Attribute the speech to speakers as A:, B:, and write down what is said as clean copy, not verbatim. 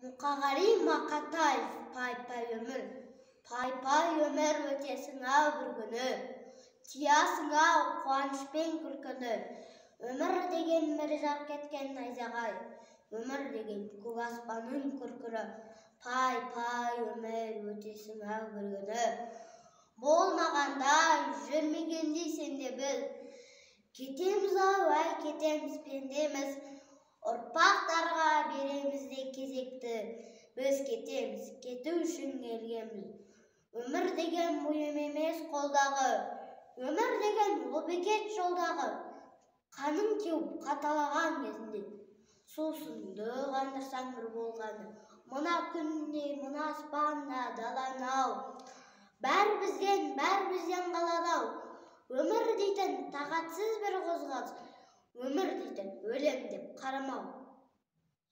A: Мұқағали Мақатаев. Пай-пай өмір, пай-пай өмір, өтесің-ау бір күні, тиясың-ау қуаныш пен күлкіні. Өмір деген бір жарқ еткен найзағай, өмір деген көк аспанның күркірі. Пай-пай өмір, өтесің-ау бір күні. Болмағандай, жүрмегендей сен де біз кетеміз-ау, әй, кетеміз, пендеміз. Ұрпақтарға береміз де кезекті, біз кетеміз, кету үшін келгенбіз. Өмір деген бұйым емес қолдағы, өмір деген ұлы бекет жолдағы. Қаның кеуіп қаталаған кезінде сусынды қандырсаң бір болғаны. Мына күнде, мына аспанда, даланы-ау, бәрі бізден, бәрі бізден қалады-ау. Өмір дейтін тағатсыз бір қозғалыс, өмір дейтін өлем деп қарамау.